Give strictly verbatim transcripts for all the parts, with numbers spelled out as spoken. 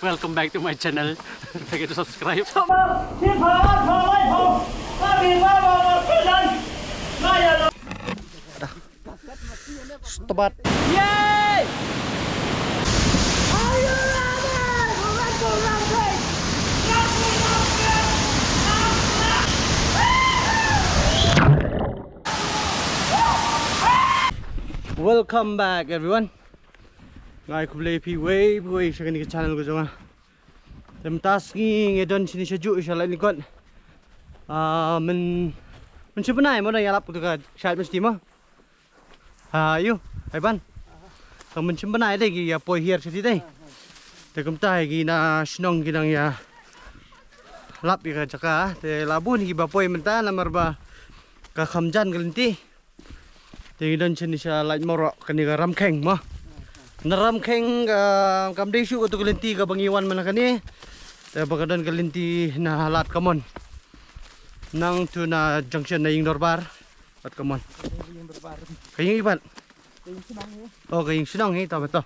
Welcome back to my channel. Don't forget to subscribe. Stop. Yay! Welcome back, everyone. Nga ai khublei phi wei phi wei sha kane ka channel ka jong nga. Te mynta sngi ngi don shane sha juh sha Laitkot. Ah, men men shu bnai mo, dang ïalap katu ka shait mynshwa mo. Ah, ïa u, ai ban. Tang men shu bnai dei ki ïa poi hiar sha ti dei. Te kumta ki na shnong ki dang ïalap ïa ka jaka. Te la bun kiba poi mynta namar ba ka kham jan ka lynti. Te ngi don shane sha Laitumkhrah, kane ka Ramkheng mo. Na Ramkheng ka kam dei shuh katu ka lynti kaba ngi wan mynta kane. Te ba ka don ka lynti na Lad Kamon. Nangtu na junction na Ïing Dorbar Lad Kamon. Ka ïing i pat. Oh, ka ïing shnong hi, to ba to.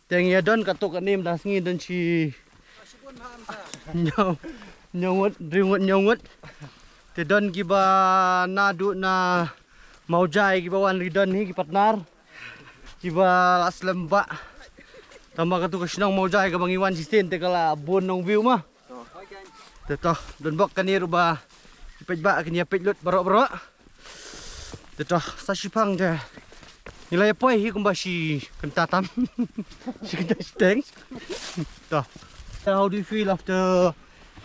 Te ngi ïa don katto katne mynta sngi don shi hynñiew, hynñiew ngut, hynriew ngut, hynñiew ngut. Te don kiba naduh na Mawjai kiba wan ri don hi ki partner. Kiba la slem bha. Tangba katu ka shnong Mawjai kaba ngi wan shisien te ka la bun nong view ma. Te to, don bok kane ruh ba ki paidbah kin ïa peit lut baroh baroh. Te to, sa shipang te ngi la ïa poi hi kumba shi kynta tam. Shi kynta shiteng. To. How do you feel after,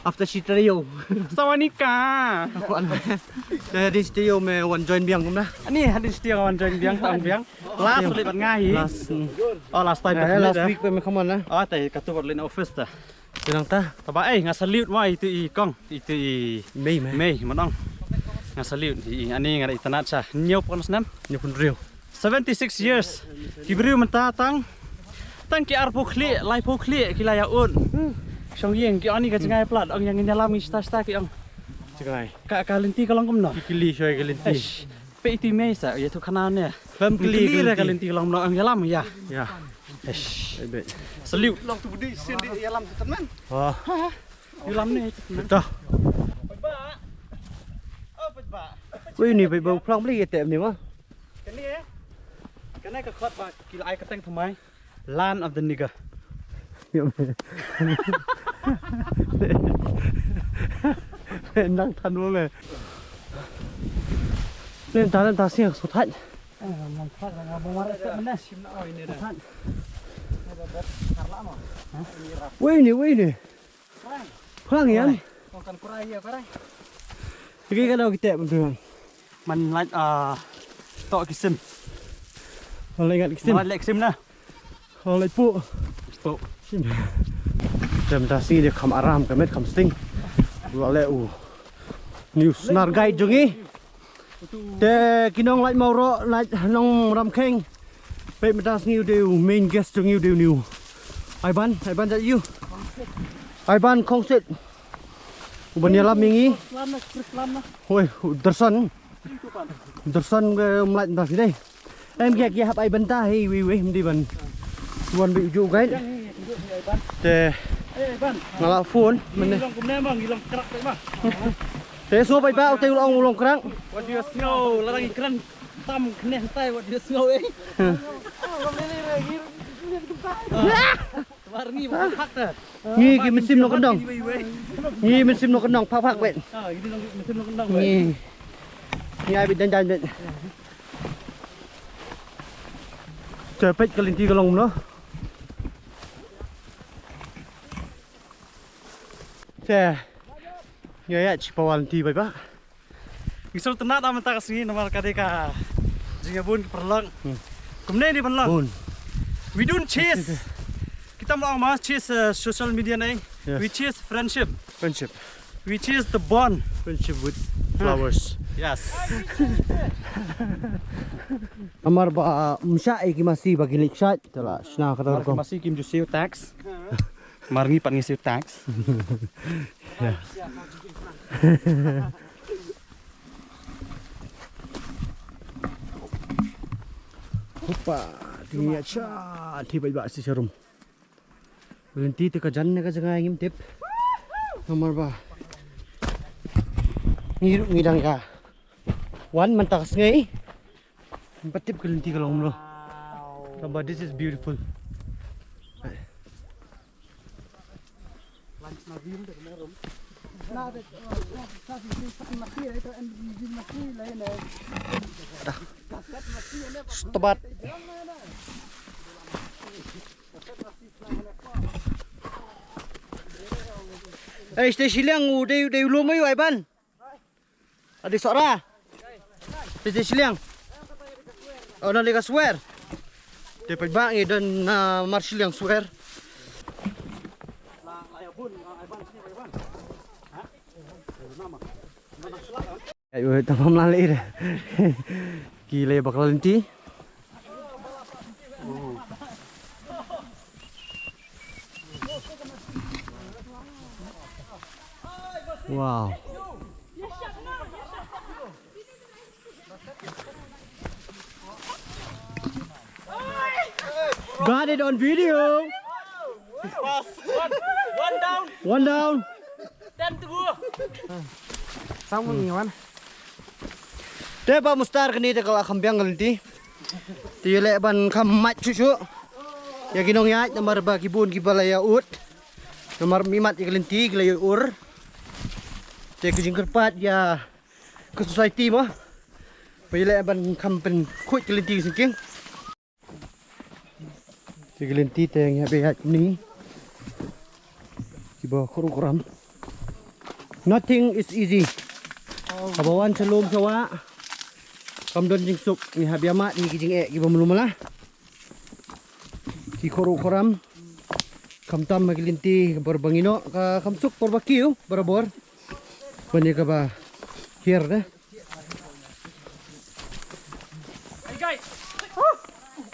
after shi taïew? Sawanika. Wan. Te hadien shi taïew me wan join biang kumne? Ani hadien shi taïew wan join biang, tang biang. Last ulit ban nga hi. Last. Hmm. Oh, last time. Eh, last week pa me kham wan na. Oh, te katu pat lane office ta. Te nangta. Taba, eh, nga salute mo itu i kong, itu i Mei, Mei. Mei, mo dang. Nga salute i, ani nga da itynnad sha. Hynñiewphew snem? Hynñiewphew hynriew. Seventy-six years. Ki briew mynta tang, tang ki arphew khlieh, laiphew khlieh ki la ïa ud. Shong ïing ki, ani ka jngai plat, ong ïa ngin ïalam ngi shata shata ki ong. Jngai. Ka, ka lynti ka long kumno? Ki kylli shwa ka lynti. Eish. Peit iti Mei sa, ïathuh khana ne. Khlem kylli ka lynti. Ka lynti ka long kumno, ong ïalam ïa. Ïa. Eish. Beit beit. Salute. Long tu budi sien di ïalam tu tymmen. Ah. Ïalam ne tu tymmen. Betul. Wei ni, wei bau phlang beli ïa ni ma. Kane eh. Kane ka khot ba ki la ai kyrteng thymmai. Land of the nigger. Nang than mo me. Len ta, len ta siang su thait. Wei ni, wei ni. Phlang ïa. Ki ka daw ki tep mynta. Man lait, ah, to ki sim. Man lait ngat ki sim. Man lait ki sim na. Hong leit puk. Puk. Te mynta sngi dei kham aram, ka met kham sting. U la leh u, une u snar guide jong ngi. Te ki nong Laitumkhrah, Lait, nong Ramkheng. Peit mynta sngi u dei u main guest jong ngi, u dei une u Aiban, Aiban jait u. Aiban Khongsit. U ban ïalam ïa ngi. Hoi, u Darsan. Darsan ka mlait mynta sngi dei. Em, ki, ki hap ai bynta hi, wei wei, ym dei ban wan beit u ju guide. Te nga la phone mynne. Te sngewbha ba u te u long, u long krak. Wat ïa sngew la dang i kren tam khneh tai, wat ïa sngew eh. Ngi ki mynsiem nongkyndong. Ngi mynsiem nongkyndong phak phak beit. Ngi. Ngi ai beit jan jan beit. Te peit ka lynti ka long kumno. Te ngi ïa shim paw lynti beit ba. Ngi sngewtynnat mynta ka sngi namar ka dei ka jingïabun ka paralok. Hmm. Kumne ne paralok. Bun. We don't chase. Kita ma ong ma chase, uh, social media ne. Yes. We chase friendship. Friendship. We chase the bond. Friendship with flowers. Yes. Namar ba, uh, ym shah ïa ki masi ba ki leit shait, te la shna kata ka rukom. Masi kim ju siew tax. Mar ngi pat ngi siew tax. Hopa, ti ngi ïa cha, ti beit ba shi sharum. Lynti te ka jan ne ka jngai ngim tip. Namar ba ngi ruh ngi dang ïa wan mynta ka sngi. Ngim pat tip ka lynti ka long kumno. Tangba this is beautiful. Stbat. Eh, stay shiliang u dei, u dei u lum ayu ai ban. Adi sora. Stay shiliang. Oh, na leka swer. Te paj ba ngi don na mar shiliang swer. Ayo, tamam lah leh. Ki leh bakal lynti. Wow. Got it on video. One, one down. One down. Ten to go. Sang mo ni wan. Te ba mustar kani te ka la kham biang ka lynti. Te ïa leh ban kham mait shuh shuh ïa ki nongïaid namar ba ki bun kiba la ïa ud. Namar mih mat ïa ka lynti ki la ïa ur. Te ka jingkyrpad ïa ka society mo ba ïa leh ban kham pynkhuid ka lynti ka syngkien. Te ki lynti te ngi hap ïaid kumne. Kiba khrum khram. Nothing is easy. Haba wan sha lum sha wah kam don jingsuk, ngi hap ïa mad ïa ki jingeh kiba mluh mala. Ki khrum khram. Khamtam ha ki lynti barabor ba ngi noh, ka kham suk barabor ba kiew barabor. Ban ïa kaba hiar de. Hey guys.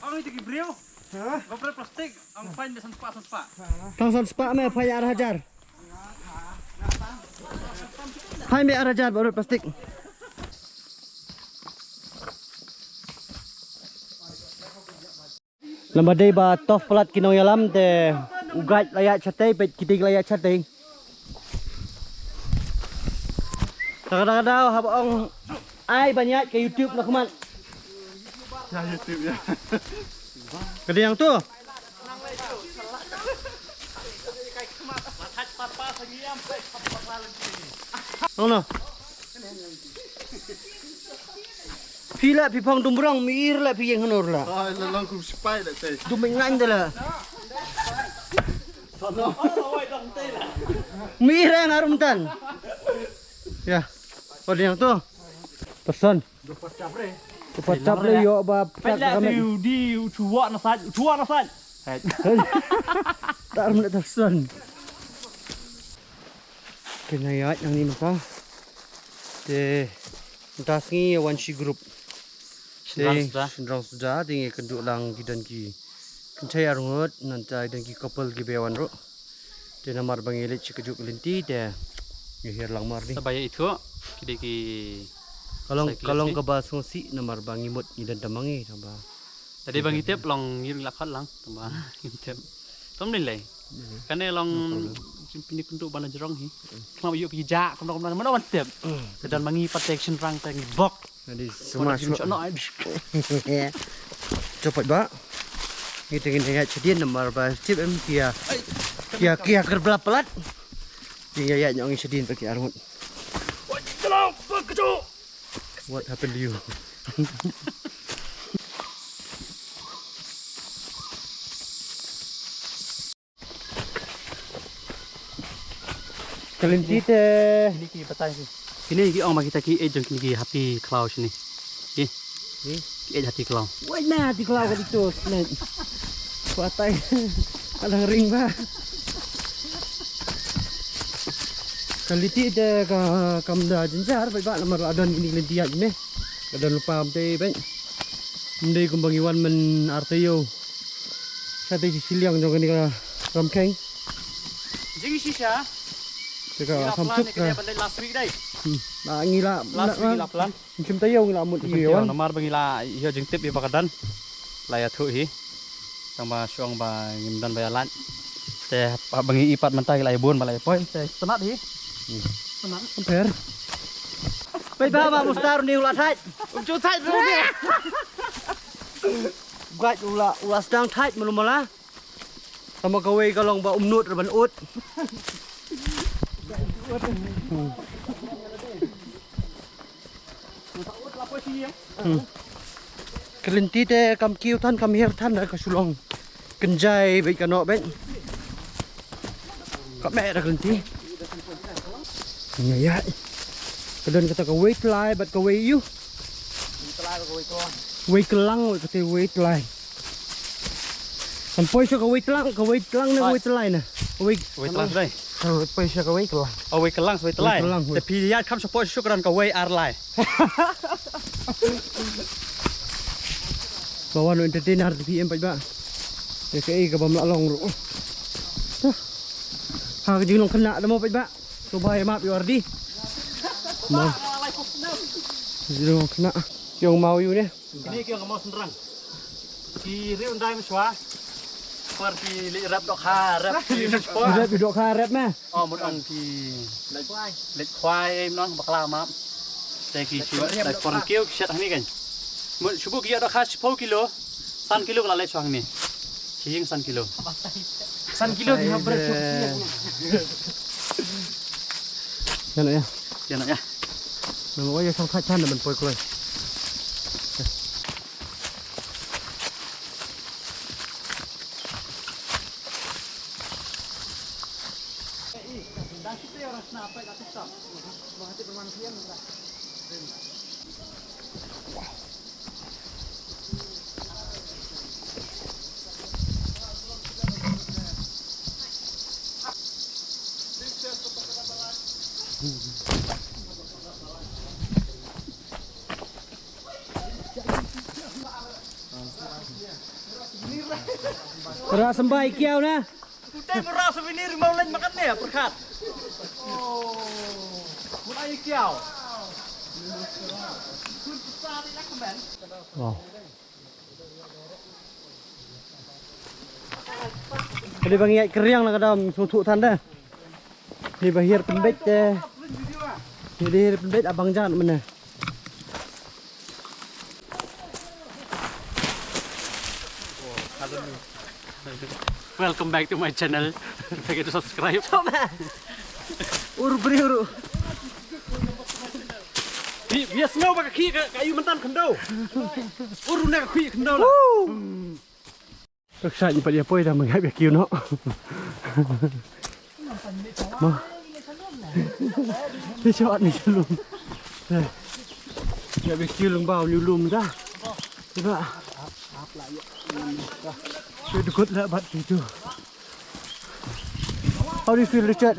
Ang ito ki briew. Ha? Ba briew plastik, ang fine de san spah, san spah. Tang san spah me fine ar hajar. Fine me ar hajar ba briew plastik. Lama dei ba tough palat ki nongïalam te u guide la ïaid shatei, peit ki dei la ïaid shatei. Daw daw daw haba ong ai ban ïaid ka YouTube na khmat. Ya YouTube ya. Ka dei yang tu. No no. Phi la phi phong dum brong mi ir la phi ïeng hanor la. Ai la long kum sipai la te. Dum ngan de la. Mi ir ang arum tan. Ya. Odi yang tu. Person. Tu pat chap le yo ba. Pet la tu di u chuwa na sat, u chuwa na sat. Tar mle person. Kine ïaid nangne mynta. Te mynta sngi wan shi group. Shynrang suda. Shynrang suda te ngi kynduh lang ki don ki kynthei arngut, nangta don ki couple kiba ïa wan ruh. Te namar ba ngi leit sha kajuh ka lynti te ngi hiar lang mar ni. Sa ba ïa ithuh ki dei ki. Ka long, ka long kaba sngewsih namar ba ngi mut ngi don tang ma ngi tang ba. Lada ba ngi tip long ngi la khot lang tang ba ngi tip. Tom ni lei. Kane long jingpynïakynduh ban la jrong hi. Khnang ïoh phi ja kumno kumno mano ban tip. Te don ma ngi pat te shynrang te ngi bok. Jadi semua semua. Chopot ba. Ngi te ngi ïaid shadien namar ba tip em kia. Kia kia ker bla palat. Ngi ïaid ïaid ngi shadien ba kia arngut. What happened to you? Ka lynti te. Kine ki batai ki. Kine ki ong ma kita ki ej jong kine ki hati khlaw shini. Ki. Ki ej hati khlaw. Wai na hati khlaw ka dito snet. Batai. Ka dang ring ba. Ka lynti te ka kam da jynjar ba ba namar la don kine ki lynti ïa kine. Ka don lypa te ba. Ym dei kumba ngi wan man artei ïew. Sa te shi shiliang jong kane ka ramkheng. Jing shisha. Te ka kham suk ka. Last week dai. Hmm. Ngi la, last week ngi la plan. Ngi shim taïew ngi la mut ïew namar ba ngi la ïoh jingtip ïa ba ka don. La ïathuh hi. Tang ba shong ba ngim don ba ïa lait. Te ba ngi i pat mynta ki la i bun ba la i poi te sngewtynnat hi. Sngewtynnat. Peit ba ba Mustar ni u la thait. Um ju thait ruh ni. Guat u la, u la sdang thait mano mala. Tangba kawei ka long ba um nud ruh ban ud. Hmm. Ka lynti te kam kiew than, kam hiar than, ka shu long kynjai beit, ka noh beit. Ka meh da ka lynti. Ïa, ïa. Ka don kata kawei tlai bad kawei ïu. Wei kyllang, wei kata wei tlai. Kan poi sha kawei tlang, kawei tlang ne kawei tlai ne? Kawei. Wei tlang sdei. Kan poi sha kawei kyllang. Oh, wei kyllang, wei tlai. Wei kyllang, wei. Te phi ïaid kham sha poi sha ka don kawei ar lai. Ba wan entertainer te phi em, peit ba. Te kaei kaba ym lah long ruh. Ha ka jinglong khynnah da mo, peit ba. Sngewbha ïa map ïa u Ardi. Mo. Jinglong khynnah. Ki ong maw ïu ne. Kine ki ong ka maw synrang. Ki riew ndai mynshuwa. Por ki leit rep dohkha, rep ki mynshuwa. Rep ki dohkha, rep me. Oh, mut ong ki leit khwai, eh, mut ong bakla map. Te ki shu leit por kiew ki shet hangne kan. Mut shu buh ki ïa dohkha shiphew kilo. San kilo ka la leit shuwa hangne. Ki ïing san kilo. San kilo ki hap bret shuwa. Ïa noh ïa. Ïa noh ïa. Nang oi ïa shong khat chan ban poi kloi. Ra symbai kiaw na. Utai mura souvenir mau lain makan ne, perkat. Oh, mulai kiaw. Wow. Kali bang ïa keriang na ka dam sngewthuh than da. Ni ba hiar pynbeit te. Ni ba hiar pynbeit abang jan mane. Welcome back to my channel. Don't forget to subscribe. Ur bri ur. Bi, bi snow ba ka khi ka, ka yu mentan khyndew. Ur ne ka khi khyndew la. Rykshah ngi pat ïa poi da ma ngi hap ïa kiew noh. Ma. Ni shot ni shalom. Ïa ïa kiew lyngba u lum da. Tiba. Shu dukut la bat tu. How do you feel, Richard?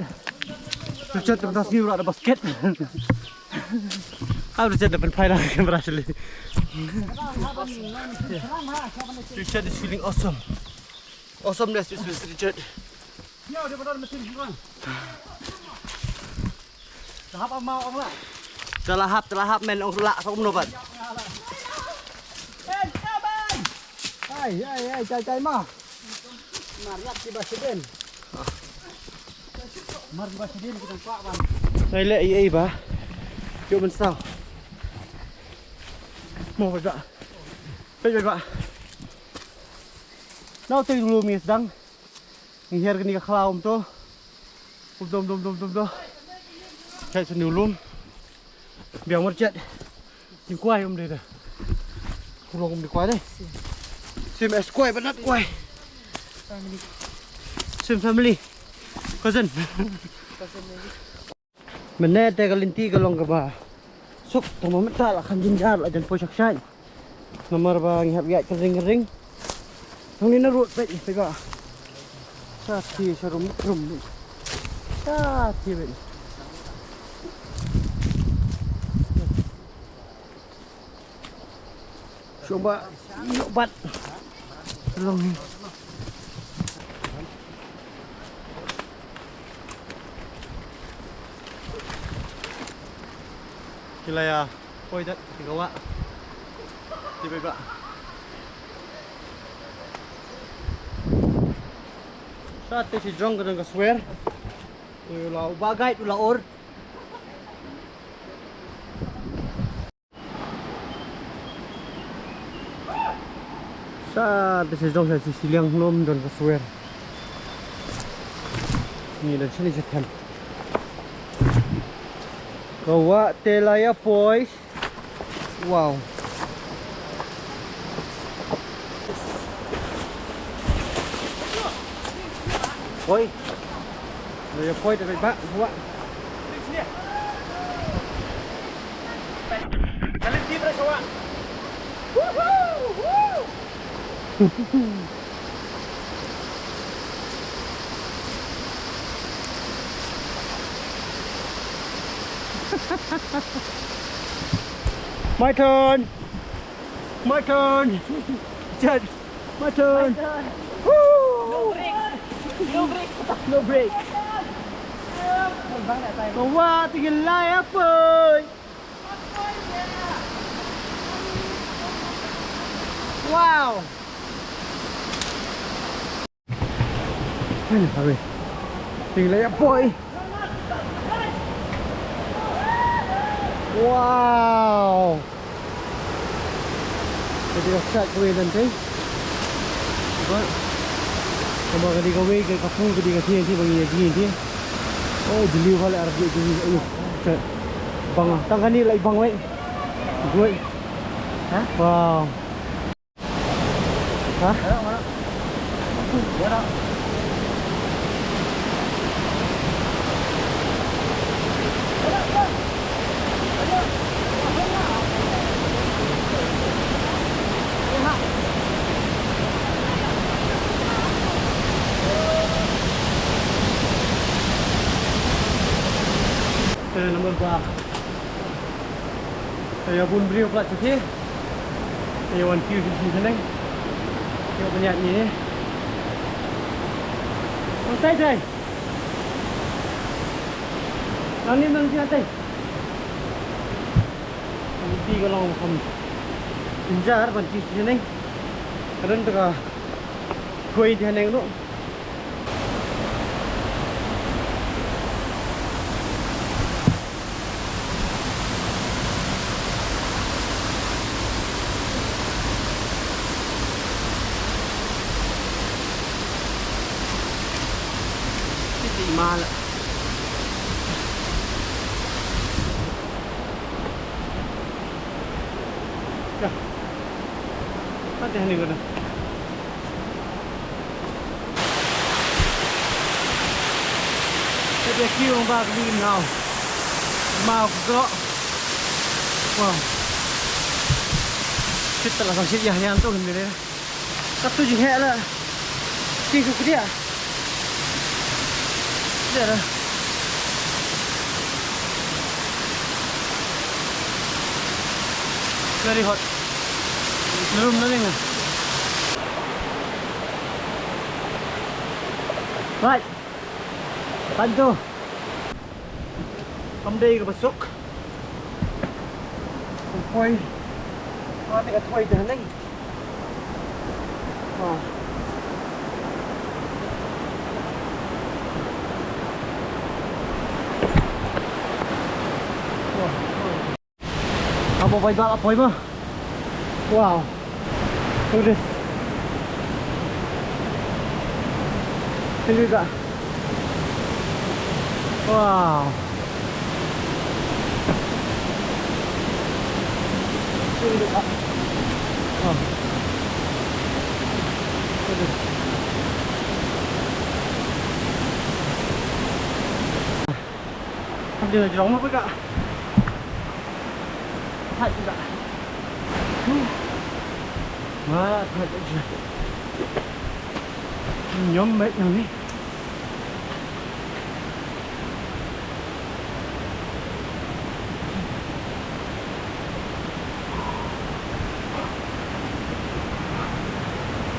Richard, tang tas ngi ura da basket. Ah, Richard da pynphai la kamera sili. Richard is feeling awesome. Awesomeness is with Richard. Yo, dia pada mesin kurang. Dah hap amau ong lah. Telah hap, telah hap men ong lah sa kumno ban. Hai, hai, hai, cai, cai ma. Mariat di basiden. Mar di basiden kita kuat ban. Hai le, ei, ei ba. Yo men sa. Mo ba. Ba, ba, ba. Nau te lu mi sedang. Ngi hiar kani ka khlaw um to. Um to, um to, um to, um to, um to. Chet sini u lum. Biang mar chet. Jingkwai um dei da. Kulong um dei kwai dei. Sim es kwai, banat kwai. Family. Sim family. Cousin. Cousin maybe. Mynne te ka lynti ka long kaba suk, tang ba mynta la khan jynjar, la jan poi shakshai. Namar ba ngi hap ïaid ka ring ka ring. Tang ni na road peit, peit ba. Sha thi sha rum rum. Sha thi peit. Shu ba ïoh bat. Long ni. Ki la ïa poi dat ki ka wah. Ki peit ba. Sa te shi jong ka dang ka swer. U la u ba guide u la or. Sa te shi jong sa shi shiliang lum don ka swer. Ni don shini shi them. Ka wah te la ïa poi. Wow. Poi. Dah ya poi dah ba. Buat. My turn. My turn. Jad. My turn. My turn. Woo! No brakes. No brakes. No brakes. Ka wah te ka la ïa poi. Wow. Hurry. Te la ïa poi. Wow. Ka dei ka sat kawei lynti. Namar ka dei kawei ka, ka pung ka dei ka thiah thiah ba ngi ïa jingim thiah. Oh, jylliew ka leh arap jylliew. Ayo. Sat. Bang ah. Tang kane la i bang wei. Good. Ha? Wow. Ha? Eh, number ba. Te ïa bun briew palat shuh te. Te ïa wan kiew shuh shuh shaneng. Ïa ban ïaid ne. Wan tai tai. Nang nim nang shuh tai. Wan ti ka long kham jynjar ban kiew shuh shaneng. Ka don te ka khuid shaneng ruh. Ti ti ma la. Ka. Ka te ni ka. Ka dei ki ong ba ka dei nau. Mau ko. Wow. Kita lah kasih ya yang tu ni. Katu jing hek lah. Ti ku kedia. Kedia lah. Very hot. Belum na ning. Right. Tanto. Kam dei kaba suk. Ka thoi. Ka te ka thoi te haneng. Ah. Abo bai ba poi ma. Wow. Look at this. Look at that. Wow. Look at that. Wow. Look at this. Hadi na jrong ma ka. Thait ka. Ma thait ka. Nyom mai nyom ni.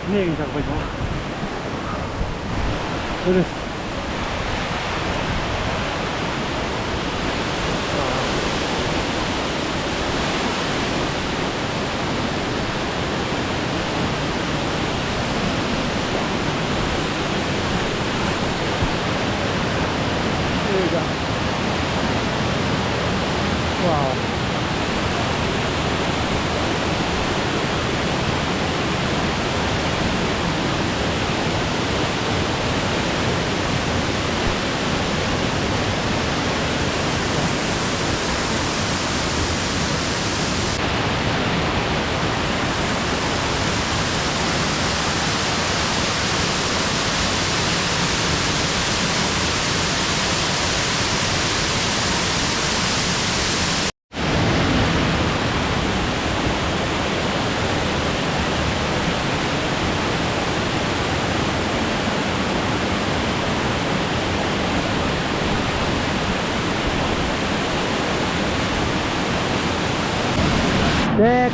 Ni ang tak baik. Terus.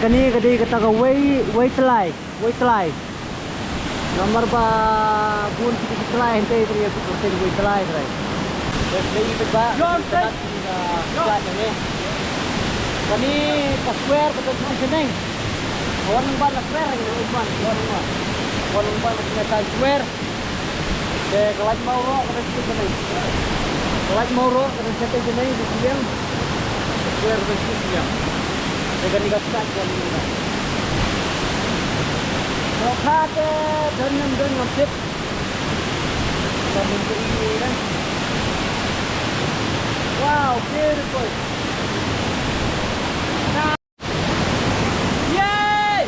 Kane ka dei kata ka wei, wei tlai, wei tlai. Namar ba bun kiti ki tlai hynrei, hynrei ka kyrteng wei tlai, hynrei. Dei ba, John, dei ba, John. Kane ka square ka don kiti shaneng. Wan nang ban la square, wan nang ban, wan nang ban, wan nang ban kine ka square. Te ka Laitumkhrah ka don shatei shaneng. Ka Laitumkhrah ka don shatei shaneng, di siliang. Ka square ka don shatei siliang. Te kane ka start ka don. Ka kha te don ngam don ngam tip. Ka don ka i ne. Wow, beautiful. Yay!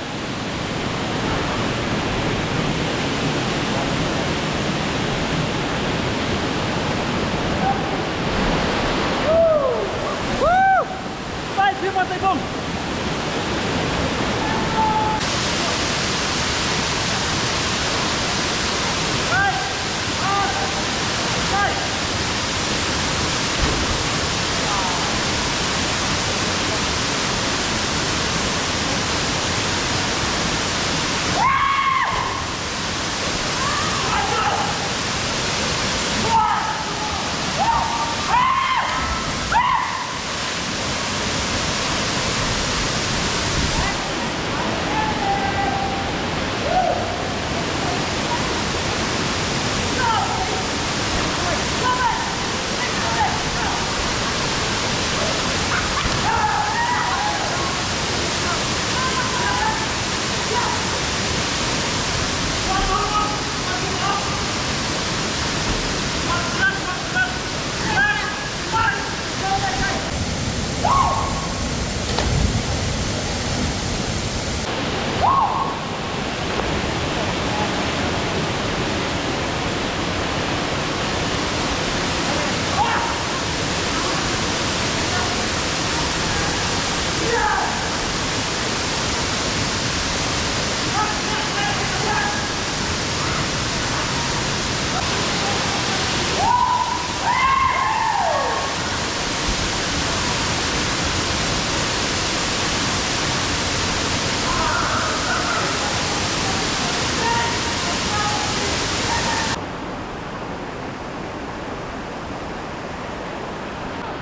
Woo! Woo! Bye, Pima Taibong.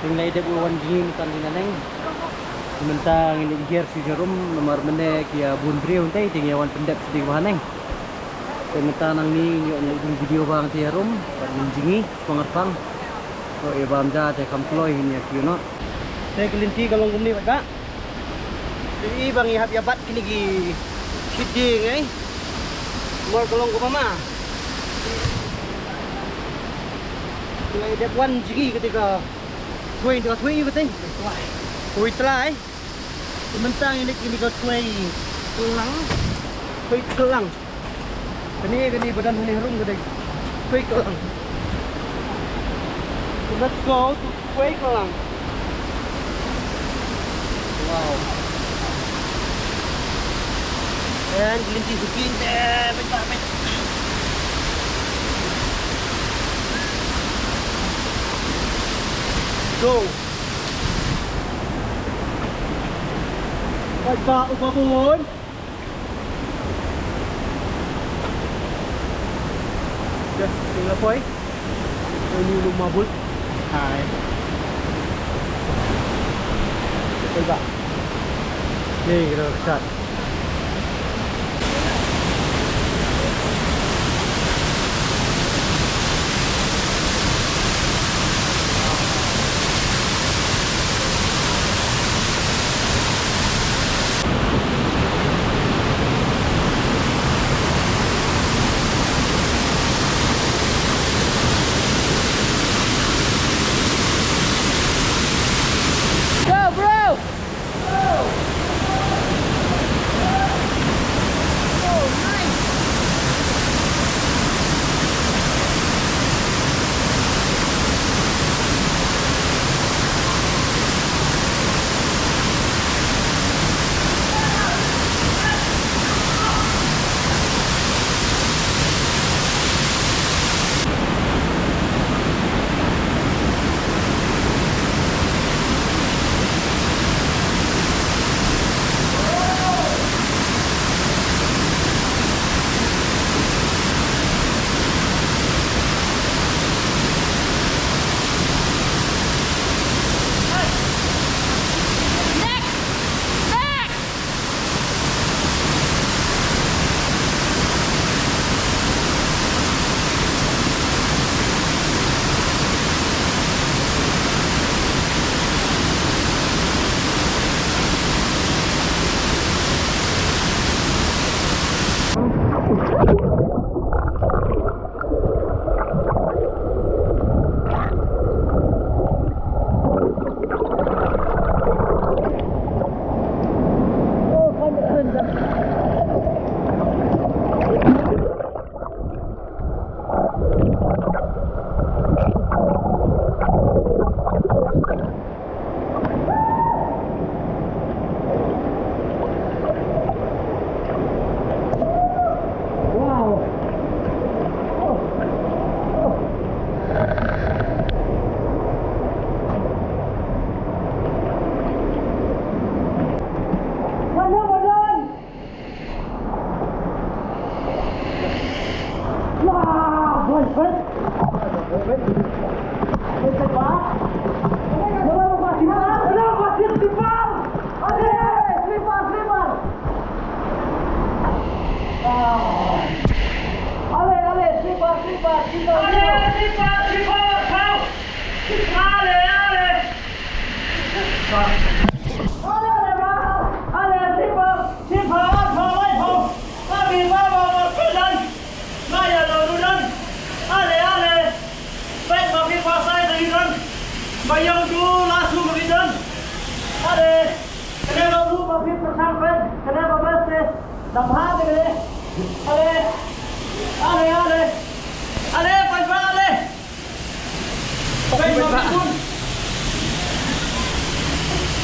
Te ngi la dep wan jngi mynta ngi naneng. Mynta ngin ïa hiar sha rum namar mynne ki ïa bun briew, te ngi ïa wan pyndep sha dei ba haneng. Te mynta nangne ngin ïoh ngi ïa dei video ba ngin ïa rum bad ngin jngi. Pang ar pang. To, e bam ja te kam kloi hin ïa kiew noh. Te ka lynti ka long kumne pat ba. Te i ba ngi hap ïa bat kine ki khit dieng ei. Mor ka long kumne ma. Ngi dep wan jngi kata ka twei, ka twei kata. Twei tlai. Te mynta ngi leit kane ka twei klang. Twei klang. Kane, kane ba don hangne harum ka dei twei klang. So let's go to twei klang. Wow. And lynti suki. Go. Bye bye, Ubabun. Just tinggal poi. Ini rumah bul. Hai. Coba. Nih, kita dekat. Go, bro!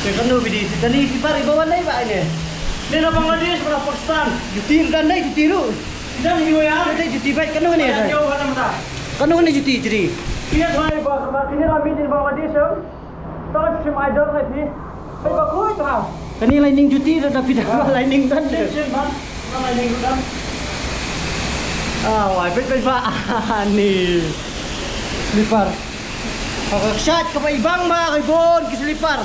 Te kano bidi, te kani slipar iba wan dei ba ine. Dei na Bangladesh, na Pakistan. Juti ruh dang dei, juti ruh. Dang iwa ya. Dei juti bait kano ne. Kano ne juti jri. Ine thai ba, ba ine ra mi dei Bangladesh. Tara shim idol na phi. Phi ba koi tara. Kani lai ning juti da da phi da lai ning dan. Shim shim ba. Na lai ning dan. Ah, wai phi phi ba. Ni. Slipar. Ka kshat ka ba ibang ba ka ibon ki slipar.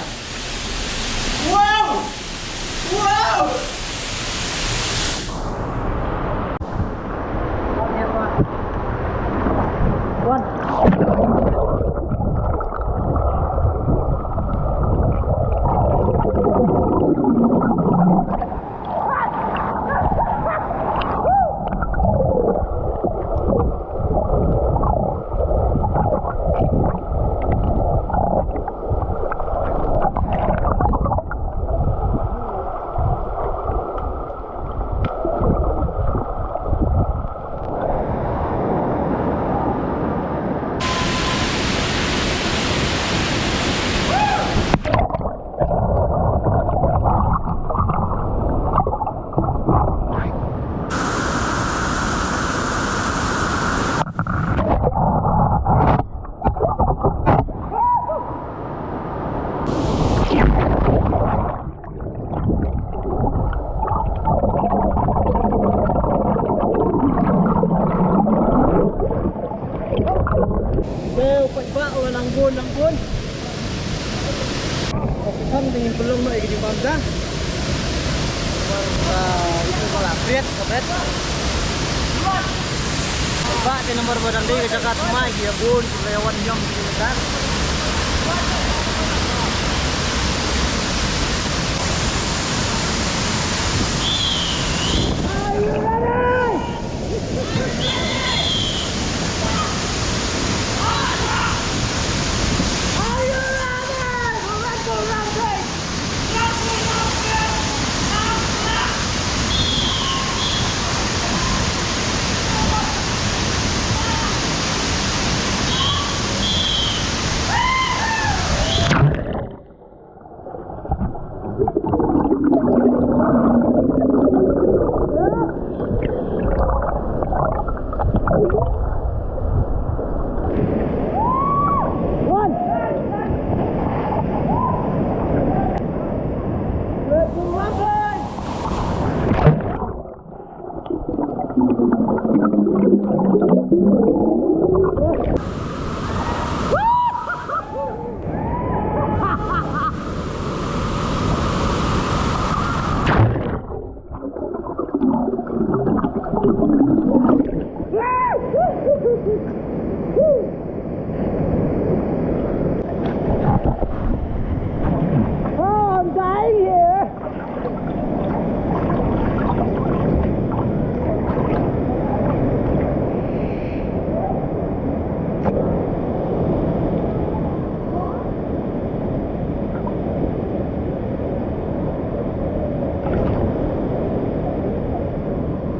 Wow! Wow! Te u paidbah u la nang bun, nang bun. Ka pyrshang te ngin pynlong noh ïa ka jingbam ja. Namar, ah, ito ka la kriat ka bet. Paidbah te namar ba dang dei ka jaka thymmai ki ïa bun ki la ïa wan ïong ki la ïa. Oh, I'm dying here.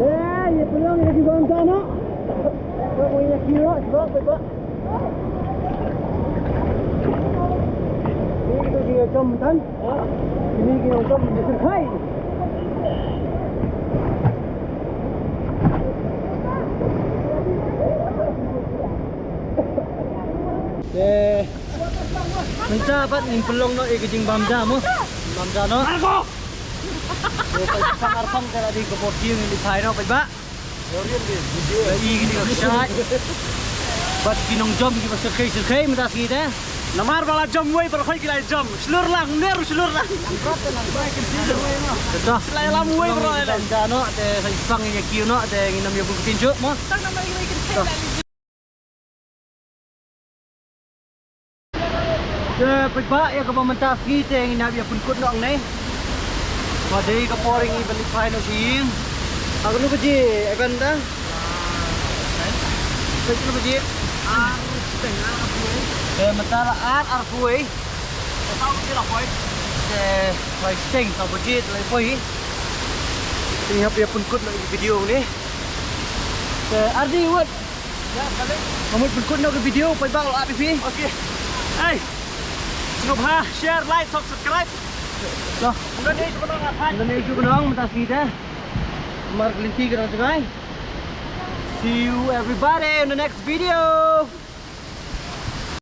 Eh, ïa pynlong ïa ki bam ta noh. Ka mo ïa ki noh, sebab, sebab. Ni kita ki jom tan. Ini ki jom di sini. Hai. Eh. Mynta pat ngin pynlong noh ïa ka jingbam ja mo. Bam ja noh. Arko. Ïa ka sangar pang ka la dei ka por ki ngin di phai noh paidbah. Ïa kine ki kshaid bad ki nongjom kiba syrkhei syrkhei mynta sngi te. Namar ba la jom wei baroh ki la jom. Shlur lang, ner shlur lang. Te to. Shlai lam wei baroh. Te da noh te sa ïa pang ïa ki noh te ngin ym ïa bun ktien shuh mo. Te paidbah, ïa kaba mynta sngi te ngin hap ïa pynkut noh hangne. Ba dei ka por ngi ban leit phai noh sha ïing. Ha kano baje Evan da? Peit kano baje. Ar teng ar poi. Te mynta la ar ar poi. Te saw baje la poi. Te phai teng saw baje te la poi. Te ngin hap ïa pynkut noh ïa ki video hangne. Te ardi wat. Ka mut pynkut noh ka video, paidbah, la ap ïa phi. Okay. Hey. Sngewbha share, like, subscribe. To. Ynda ne shu kynong, ynda ne shu kynong mynta sngi te. Mar ka lynti ka dang jngai. See you everybody in the next video.